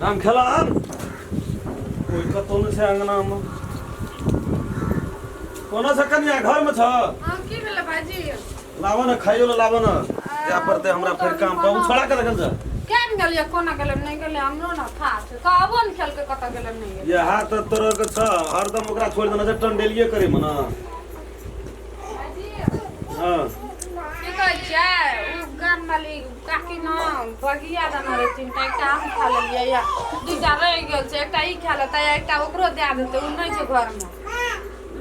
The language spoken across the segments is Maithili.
राम खेलान कोई कतौ नहि छै अंगनामे कोना छै कनिया घरमे छ हाँ की भेलै भाईजी लाबऽ ने खाइयो ले लाबऽ ने जाय पड़तै हमरा फेर काम पर ओ छोड़ा के रखल छ केन गेलियै कोना गेलै नहि गेलै हमरो ने था छै कहबो ने खेलकै कतऽ गेलै नहि गेलै इएह तऽ तोरा के छ हरदम ओकरा छोड़ि देने छै टंडेलिए करे मे ने भाईजी हाँ की कहै छियै ओ गाम वाली काकी न बगिया देने रहै तीनटा एकटा हम खा लेलियै या दूटा रहि गेल छै एकटा ई खा लेतै एकटा ओकरो दए देतै ओ नहि छै घरमे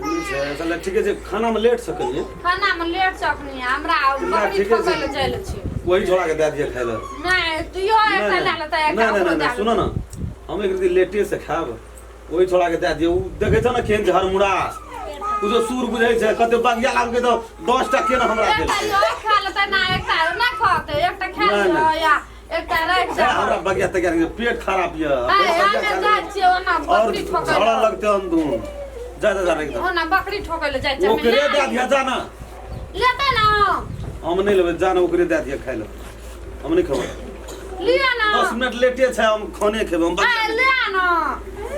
नहि छै चल ठीके छै खानामे लेट से करियै खानामे लेट छै अखनी हमरा बकरी ठीके छै। ठोकै लए जाइ लए छै वही छोड़ा के दए दिअ खाइ लए नहि तू एकटा लए लेतै एकटा नहि ओकरो नहि दए नहि सुनो ने हम एक रति लेटे से खायब ओहि छोड़ा के दए दियौ ओ देखै छौ ने केहन छै हरमुड़ा ओ जो सूर बुझै छै कते बगिया लागके तऽ 10 टा केना हमरा एकटा देलकै इहो खा लेतै ना एकटा नहि खतै एकटा खा नहि, लिअ नहि। या एकटा राखि ए, जाउ हमरा बगिया तगिया नहि, पेट खराब यऽ आइ हमे जाइ छियै ओना और बकरी ठोकै झड़ा लए लगते अंधून जा जा जा राखि दे ओना बकरी ठोकै लए जाइ छियै ओकरे दए दिअ जा ना लेतै ना हम नहि लेबै जा ना ओकरे दए दिअ खाइ लए हम नहि खेबै लिअ ना 10 मिनट लेटे छै हम खाने खेबै हम आइ बगिया लिअ ना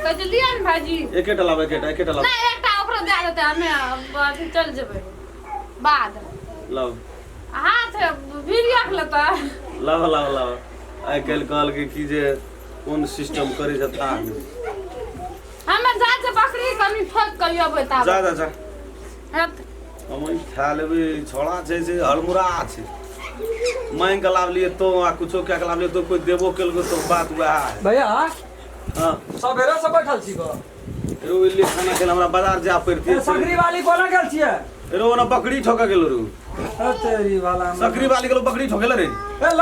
कहै छै लिअ ने भाईजी एकेटा लाब एकेटा एकेटा लाब नहि एकटा ओकरो दए देतै हमे अथी चलि जेबै बाद लाब हाथ भिड़िया के लेतै लाब लाब लाब आइ काल्हि कहलकै कि जे कोन सिस्टम करै छै ता हमे जाइ छै बकरी कनि ठोकि कऽ अबै ताबे जा जा जा हेत हम ई खा लेबै छौड़ा छै से हड़मुड़ा छै मांगि कऽ लाबलियै तो आ कुछो कए कऽ लाबलियै तो कोइ देबो केलको तो बात वएह है भैया हाँ सवेरे से बैठल छी गो रो एलियै खाना खेला हमरा बाजार जाय पड़तियै सकरी वाली कोना गेल छियै रो ओना बकरी ठोकऽ गेलो रो ए तेरी वाला में। सकरी वाली गेलो बकरी ठोकेला रे ए ल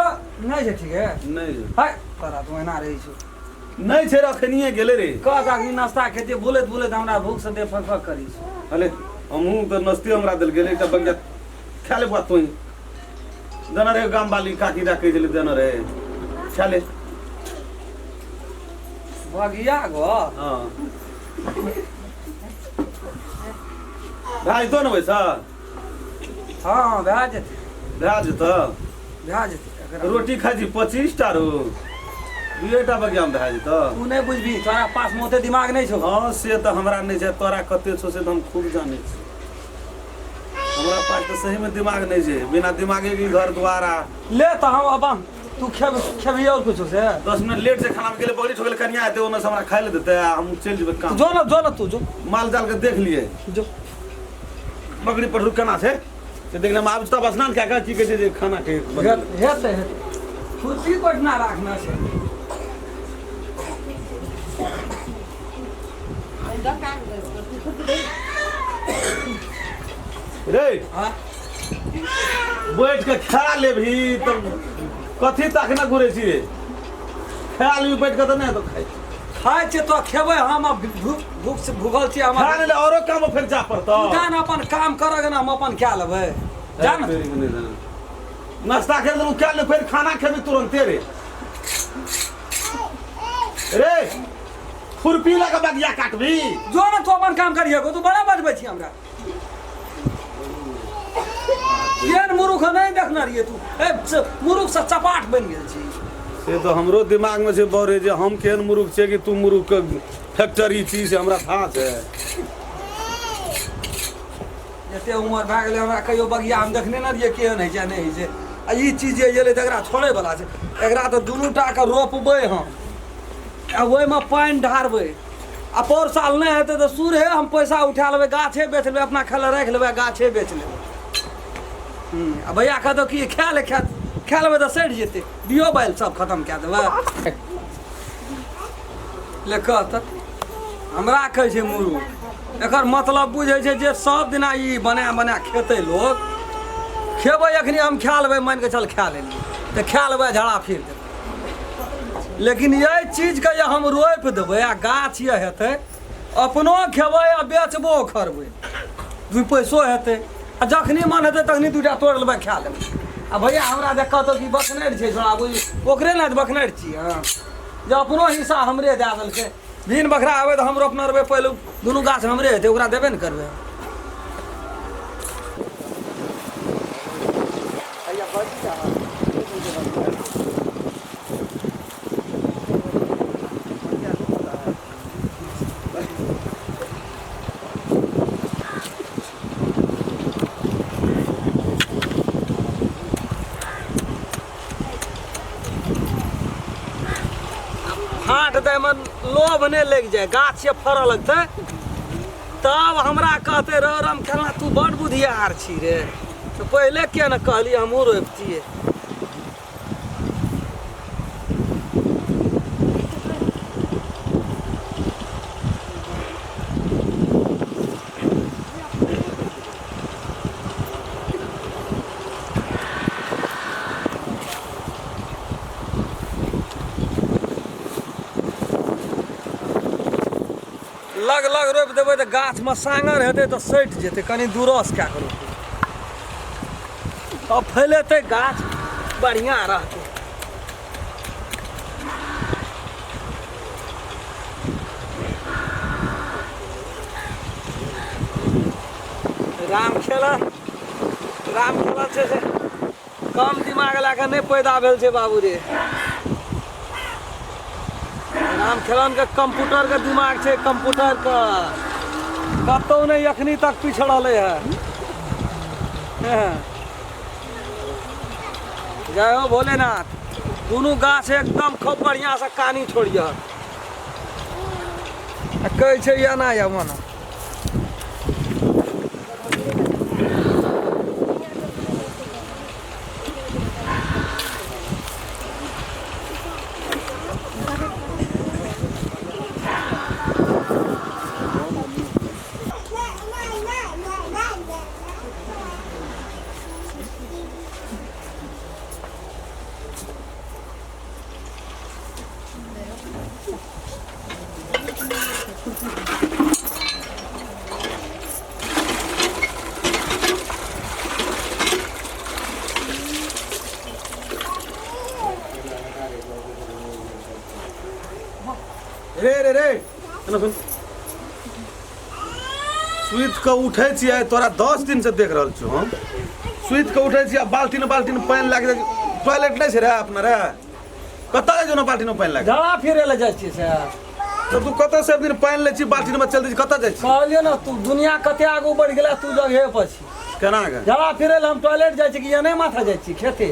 नहि छै ठीक है नहि छै। हाय तोरा तू एना रहै छौ नहि छै रखनिए गेलै रे कह काकी नाश्ता खेतियै बोलैत बोलैत हमरा भूख से देह फक फक करी छौ अरे हमहूँ तऽ नस्ते हमरा देल गेलै एकटा बगिया खा ले बुआ तोही देना रे गाम वाली काकी दा कहै छलै देना रे खा ले बगिया गो हाँ भए जेतौ ने वैसा हाँ हाँ भए जेतै भए जेतौ भए जेतै एकरा रोटी खाइ छी 25 टा रो दुएटा बगियामे भए जेतौ तू नहि बुझबही तोरा पासमे ओते दिमाग नहि छौ हँ से तऽ हमरा नहि छै तोरा कते छौ से तऽ हम खूब जानै छी हमरा पास तऽ सहीमे दिमाग नहि छै बिना दिमागे के घर द्वार आ ले तऽ हम अपन तू खेब खेबही और कुछो से 10 मिनट लेट से खाना गेलै बकरी ठोकल कनिया हेतै ओन्ने से हमरा खाइ लए देतै आ हम चलि जेबै काम जो न जो न तू जो माल जाल के देख लिए जो बकरी पठरू केना छै से देखने मे आब तब स्नान कए कऽ की कहै छै जे खाना के बनेबै। हेतै हेतै खुर्सी कोठना राखना छै रे हाँ बैठ के खा लेबही तब कथी तखने घुरै छी रे खा लेबही बैठ के तऽ नहि हेतौ खाइ खाइ छियै तो खेबै हम आब भूख भूख से भूखल छियै हम खा लेले औरो काम फेर जा पड़तौ तू जा ने अपन काम करग ने हम अपन खा लेबै जा ने नाश्ता खेल देलहुँ खा ले फेर खाना खेबी तुरन्ते रे रे खुरपी लऽ कऽ बगिया काटबी जो ने तू अपन काम करिहे तू बड़ा बजबै छी हमरा केहन मुरुख नहि देखने रहियै तू ए मुरुख से चपाट बनि गेल छी से तऽ हमरो दिमागमे छै बौरे जे हम केहन मुरुख छियै कि तू मुरुखके फैक्टरी छी से हमरा थाह छै एते उमर भए गेलै हमरा कहियो बगिया हम देखने नहि रहियै केहन होइ छै नहि होइ छै आ ई चीज जे एलै तऽ एकरा छोड़ैवला छै एकरा तऽ दुनू टाके रोपबै हम आ ओहिमे पानि ढारबै आ पौर साल नहि हेतै तऽ सुरहे हम पैसा उठा लेबै गाछे बेच लेबै अपना खाय लए राखि लेबै आ गाछे बेच लेबै आ भैया कहतौ कि खा ले खा खा लेबै तऽ सड़ि जेतै बियो बैल सब खतम कए देबै ले कह तऽ हमरा कहै छै मुरुख एकर मतलब बुझै छै जे सब दिना ई बना बना खेतै लोक खेबै अखनी हम खा लेबै मानि कऽ चल खा लेलियै तऽ खा लेबै झड़ा फिर देबै लेकिन एहि चीजके जे हम रोपि देबै आ गाछ जे हेतै अपनो खेबै आ बेचबो करबै दू पैसो हेतै आ जखनी मन हेतै तखनी दूटा तोड़ि लेबै खा लेबै आ भैया हमरा जे कहतौ कि बखनरि छै छोड़ा बुझ ओकरे ने बखनरि छियै हँ जे अपनो हिस्सा हमरे दए देलकै भिन बखरा आबै तऽ हम रोपने रहबै पहिले दुनू गाछ हमरे हेतै ओकरा देबे ने करबै फाँट दैमे लोभ नहि लागि जाय, गाछ जे फड़ऽ लगतै तब हमरा कहतै रो राम खेलना तू बड़ बुधियार छी रे, तऽ पहिले किया ने कहलियै हमहूँ रोपितियै। लग लग रोपि देबै तऽ गाछमे साँगर हेतै तऽ सटि जेतै, कनि दूरसँ कए कऽ रोपबै तब फैलेतै गाछ, बढ़िआँ रहतै। राम खेलन, राम खेलन छै से कम दिमाग लए कऽ नहि पैदा भेल छै बाबू रे। राम खेलनके कंप्यूटरके दिमाग छै, कंप्यूटरके कतहु नहि एखनी तक पिछड़लै है। जय हो भोलेनाथ। दुनू गाछ एकदम खूब बढ़िआँसँ कानी छोड़ियह। आ कहै छै एना या ओना। रे रे रे एना सुन, सुति कऽ उठै छियै तोरा 10 दिन से देख रहल छियौ हम। सुति कऽ उठै छियै बाल्टीन बाल्टीन पानि लागि जाइ। टॉयलेट नहि छै रे अपना रे? कतऽ जाइ छौ ने बाल्टीन पानि लागि? झड़ा फिरे लए जाइ छियै से। तऽ तू कतऽ से दिन पानि लै छी बाल्टीन मे चल दै छी, कतऽ जाइ छी? कहलियै ने तू दुनिया कते आगू बढ़ि गेलै, तू जगहे पर छी। केना गे? झड़ा फिरे लए हम टॉयलेट जाइ छी कि एने माथा जाइ छी खेते?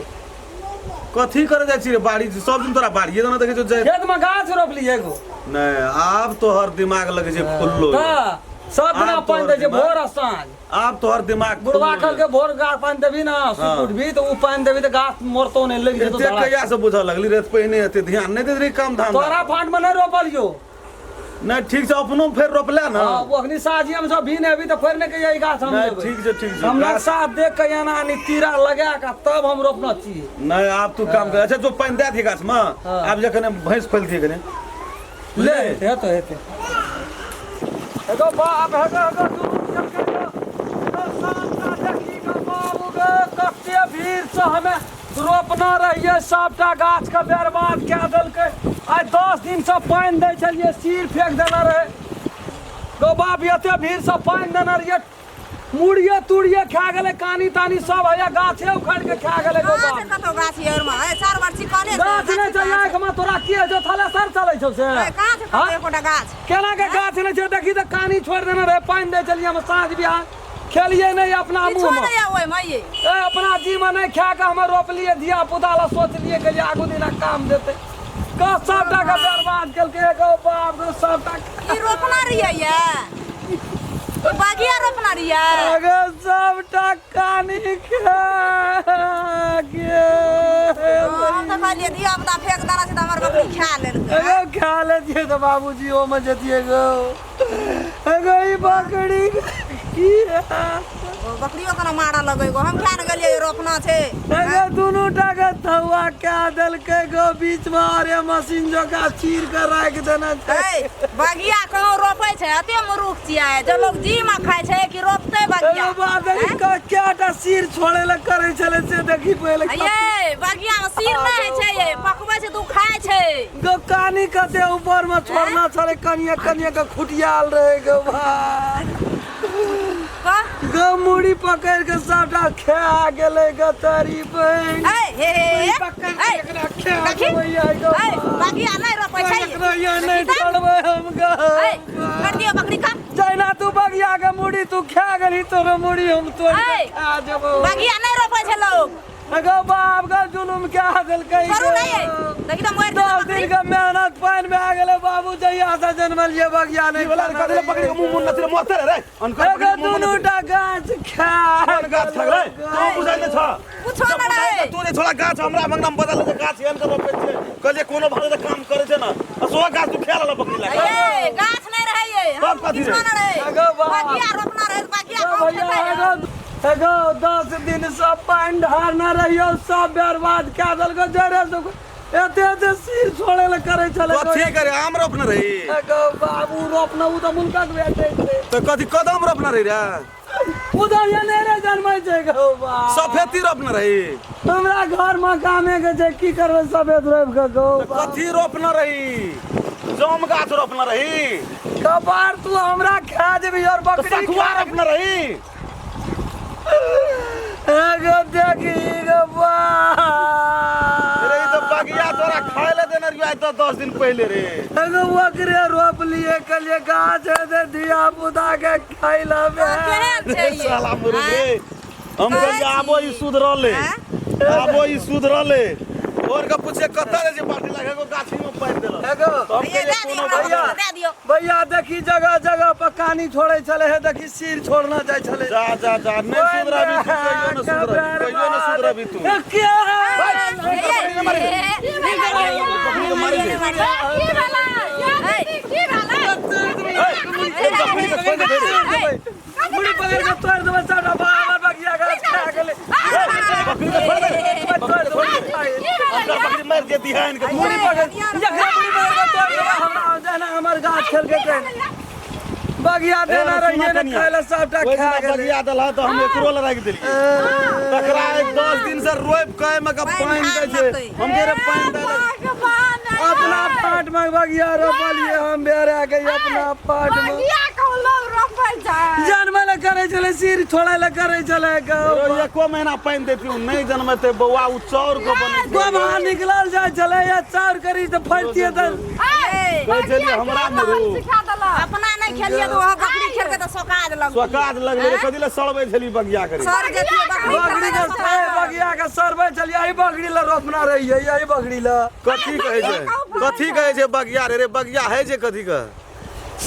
कथी करे जाइ छी रे बाड़ी? सब दिन तोरा बाड़िए दना देखै छियौ जाइ। खेत में गाछ रोपलियै एगो। नहि, आब तोहर दिमाग लगै छै फुल्लो। तऽ सब दिना आब पानि तोहर दै छै दिमाग- भोर आ साँझ। आब तोहर दिमाग बुढ़वा फुल्लो। कहलकै भोर गाछ पानि देबही ने, सुति उठबही तऽ ओ पानि देबही तऽ गाछ मरतौ नहि, लागि जेतौ। एते धड़ा। कहिया से बुझऽ लगली रे? पहिने एते ध्यान नहि दैत रही काम धाम। तोरा फाँट में नहि रोपलियौ। नहि, ठीक छै, अपनो फेर रोपले ने। हाँ, ओ अखनी साझिए में सब भीन हेबी तऽ फेर नहि कहिया ई गाछ हम नहि लेबै। ठीक छै, ठीक छै। हम गाछ- नक्शा देख के एना नी तीरा लगा के तब हम रोपना छियै। नहि, आब तू काम कर। अच्छा, जो पानि दए दिहे गाछ मे। हाँ। आब जखन भैंस खोलि दिहे कने। ले हेतै हेतै। एगो बाप हेगो हेगो दुनू चलके गो। एगो सामना देखी गो बाबू गे, कते भीड़ से हमे रोपना रहिए, सबटा गाछ के बर्बाद कए देलकै। आइ 10 दिन से पानि दै छलियै, सिर फेंक देने रहे गो बाप। एते भीड़ से पानि देने रहिए, मुड़िए तुड़िए खा गेलै, कानी तानी सब हैया गाछे उखाड़ि के खा गेलै गो कहाँ बाप। छै कतौ गाछ यार में? ए, चार बार चिकने छै, गाछ नहि छै आँखि में तोरा, की होइ छौ? थलेसर चलै छौ से? ए, कहाँ छै कतौ हाँ? एकोटा गाछ? केना के गाछ नहि छै? देखी तऽ, कानी छोड़ि देने रहे, पानि दै छलियै हम साँझ बिहान, खेलियै नहि अपना किछो मुँह मे। नहि ओहिमे ये। ए, अपना जी में नहि खा कऽ हम रोपलियै धिया पुता लए, सोचलियै कि आगू दिना काम देतै, कऽ सबटा के बर्बाद केलकै एगो बाप रे सबटा। ई रोपना रहियै ये? ई बगिया रोपना रहियै? अगे सबटा कानी खा गेल। हम तऽ कहलियै धिया पुता फेंक देना छै तऽ हमर बकरी खा लेलकै। अगे खा लेतियै तऽ बाबूजी ओमे जतियै गो। अगे ई बकरी की ओ बकरियो केना मारऽ लगै गो? हम किया ने गेलियै रोपना छै। अगे दुनू टा के थौआ कए देलकै गो बीच में, अरे मशीन जकाँ चीर के राखि देने छै। ए, बगिया कहाँ रोपै छै? एते मूर्ख छियै जे लोग जी में खाइ छै कि रोपतै बगिया? अरे बाप रे, कएटा सिर छोड़े लए करै छलै से देखी पहिले। ये बगिया में सिर नहि होइ छै ये, पकबै छै तऽ ओ खाइ छै। गो कानी कते ऊपर में छोड़ना छलै, कनिए कनिए के खुटियाल रहे गो भाई। कह। गो मुड़ी पकड़ के सबटा खा गेलै गो तरी बहिन। ए हे हे मुड़ी हे। पकड़ के ए, एकरा खा देखी। देबै आइ गो। ए, बगिया नहि रोपै छै। एकरा ये नहि देखी तऽ। छोड़बै हम गो। ए, कर दियौ बकरी का। जहिना तू बगिया के मुड़ी तू खा गेलही, तोरो मुड़ी हम तोड़ के ए, खा जेबौ। बगिया नहि रोपै छै लोग। अगो बाप ग जुलुम क्या देलकै छोड़ू नहीं है देखी तो मर 10 दिन के मेहनत पानि में आ गेलै बाबू जहिया से जनमलियै बगिया ई नहि वाला कथी ले पकड़ी के मुंह मुंह नचले मरते रे रे अनकर एगो पकड़ी के मुंह दुनू मुंह टा गाछ खा कोन गाछ खा गेलै तू बुझाइ नहि छ कुछो न रहे तू जे छोड़ा गाछ हमरा अंगना में बदल दे गाछ एहन के रोपै छै कहलियै कोनो भारे तऽ काम करै छै ने आ सो गाछ तू खेल बकरी लगा ये गाछ नहीं रहे ये तब कथी किछो रहे? न रहे अगो बाप। बगिया रोपना रहे बगिया कौन भैया खेतै एगो एगो 10 दिन से पानि ढारने रहियो सब बर्बाद कए देलको जरे से एते एते सिर छोड़े ले करै छलै कथी करे आम रोपने रही एगो बाबू रोपना उ तऽ मुल्कक बेटे छै तऽ कथी कदम रोपने रही रे उ तऽ एने रे जनमै छै गौ बाप सफेदी रोपने रही हमरा घर मे कामे के छै की करबै सफेद रोपि के गौ तऽ कथी रोपने रही जम गाछ रोपने रही कपार तू हमरा खा जेबी और तऽ बकरी सखुआ रोपने रही एगो देखी गो बाप रे ई तऽ बगिया तोरा खाय ले देने रहियो आइ तऽ 10 दिन पहिले रे एगो बकरे रोप लिए कहलिए गाछ हेतै धिया पुता के खाइ लेबै केहन छै ये साला मुर्ग रे हम कहलिए आबो ई सुधरले आबो ई सुधरले और के पूछे कतऽ रे जे बाटी लगे एगो गाछी में पानि देलक एगो तऽ हम ये कहलिए दे दियो कोनो हमरा भैया दे दियो भैया देखी जगह जगह पर कानी छोड़ै छलै हे देखी सिर छोड़ना जाइ छलै जा जा जा नहीं सुधरबी तू कहियो न सुधरबी कहियो न सुधरबी तू ए, के बकरी के मारे दे की भेलै या दीदी की भेलै ए, बकरी के छोड़ दे मुड़ी पकड़ के तोड़ देबै सबटा बाहर बगिया गाछ खा गेलै बकरी के छोड़ दे तोड़ देबै की भेलै ओकरा बकरी मारि दे दिहान के मुड़ी पकड़ जकरा मुड़ी पकड़ के तोड़ देबै हमरा जेना हमर गाछ खेलकै तेना बगिया देना रहिए ने खाय लए सबटा ओहि खा दिना गेलै बगिया देलह तऽ हम एकरो लए राखि देलियै तकरा एक 10 दिन से रोपि के एहिमे के पानि दै छै हम कह रे पानि दै लए भगवान अपना पाट में बगिया रोपलिए हम बेरा के अपना पाट में बगिया कहलो रोपै छै जनमे लए करै छलै सिर छोड़ै लए करै छलै गौ रो एको महीना पानि दैती ओ नहि जनमेतै बौआ ओ चाउर के बनै छै गोबा निकलल जाइ छलै या चाउर करी तऽ फड़तियै तऽ कहै छलियै हमरा मुरू सिखा देलक अपना नहीं खेलिए तो वहाँ बकरी खेल के तो सोकाज लग स्वकाज लगलै रे कथी लए सड़बै छली बगिया करी सर जेतिए बकरी बकरी के बगिया के सरबै छलियै एहि बकरी लए रोपना रहियै एहि बकरी लए कथी कहै छै कथी कहै छै बगिया रे रे बगिया है छै कथी के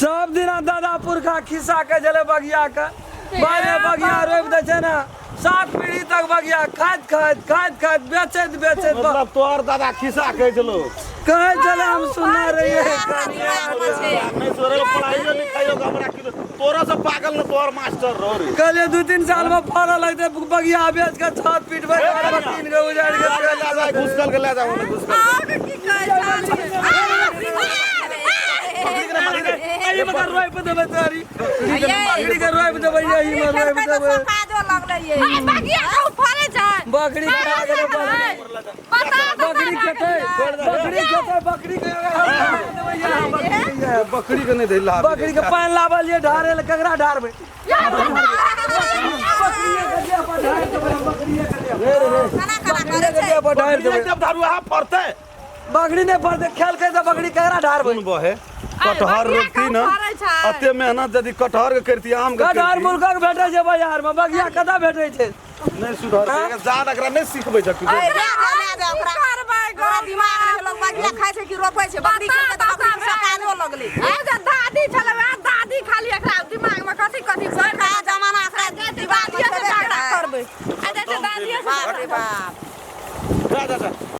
सब दिना दादा पुरखा खिस्सा कहै छलै बगिया के बारे बगिया रोपि दै छै ने 7 पीढ़ी तक बगिया खाइत खाइत खाइत खाइत बेचैत बेचैत मतलब तोहर दादा खिस्सा कहै छलो कहै छलै हम सुनने रहियै नहीं तोरे पढ़ाइयो लिखाइयो के हमरा किलो तोरा से पागल न तोहर मास्टर रहो रे कहलियै 2-3 साल में फड़ऽ लगतै बगिया बेच के छत पीटबै घर में 3 गो उजाड़ि के ले जा घुसकल के ले जा ओने घुसकल आग की कहै एहि में रोपि देबै तोरी बकरी के रोपि देबै एहि में रोपि देबै बगिया कहू फड़ै छै बकरी खा गेलै बता बकरी खेतै बकरी खेतै बकरी के देबै यहाँ बकरी के यहाँ। बकरी के नहीं धैला बकरी के पानि लाबलियै ढारे लए ककरा ढारबै बकरिये के देह पर ढारि देबै हम, बकरिये के देह पर। बकरिये के देह पर ढारि देबै जब धारू अहाँ फड़तै बकरी नहि फड़तै खेलकै तऽ बकरी ककरा ढारबै सुन बहे कटहर बगिया रोपती कहूँ न फड़ै छै। अते मेहनत यदि कटहर के करती आम के कटहर करती मुल्कक भेटै छै बाजार में बगिया कतऽ भेटै छै नहीं सुधर जान एकरा नहीं सिखबै छै किछो दादी छलै वएह दादी खाली एकरा दिमाग में कथी कथी दादिये से झगड़ा करबै आ जाइ छै दादिये से बाप रे बाप जा जा जा